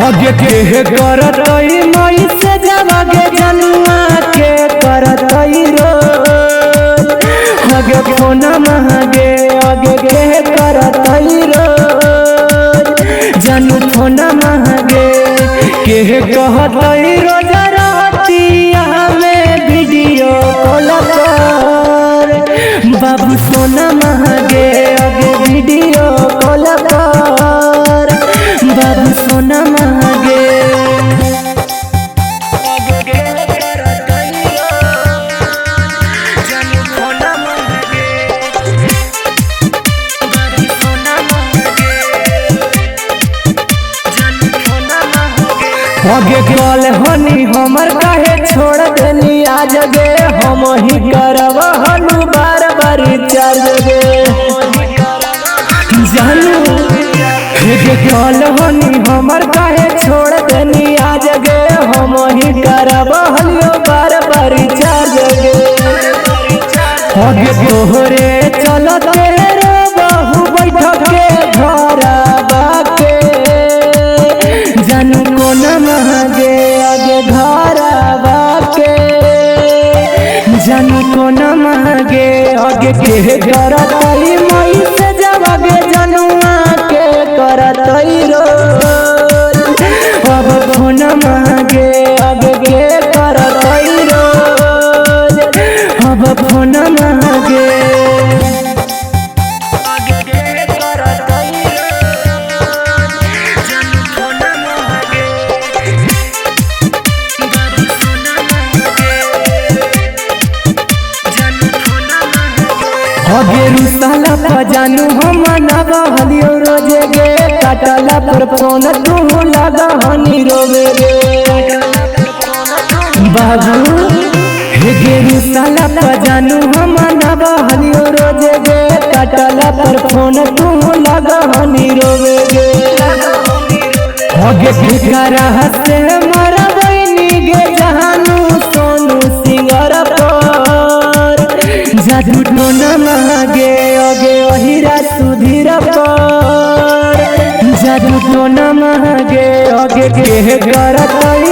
अगे के करतई मई से जावागे जनुआ के करतई रोज। अगे फोन मांगे अगे के करतई रोज जानू फोन मांगे के कहतई रोज रातिया में वीडियो कॉल पर। बाबू सोना मांगे अगे वीडियो कॉल पर बाबू सोना मांगे। अगे कॉल हनी हमर काहे छोड़ देनी आज गे हम ही करब हनु बार बार चार्ज गे जानू। हे कॉल हनी हमर काहे छोड़ देनी आज गे हम ही करब हनु बार बार चार्ज गे। अगे तोहरे चलते रे बहु बैठ के घरबा के जानू कोना मांगे आगे घरबा के जानू कोना मांगे आगे के करतई मई से जावागे जनुआ के करतई रोज। अब फोन मांगे आगे के करतई रोज अब फोन मांगे। अगे रुसाला पर जानू हम नवा हलियो रोजे गे काटला पर फोन तू लगा हनी रोवे गे बाबू। हे रुसाला पर जानू हम नवा हलियो रोजे गे काटला पर फोन तू लगा हनी रोवे गे। अगे फिकरा से मरबैनी गे जानू सोनू सिंगर पर जादू टोना मांगे अगे अहिरा सुधीर पर जादू टोना मांगे अगे के करतई।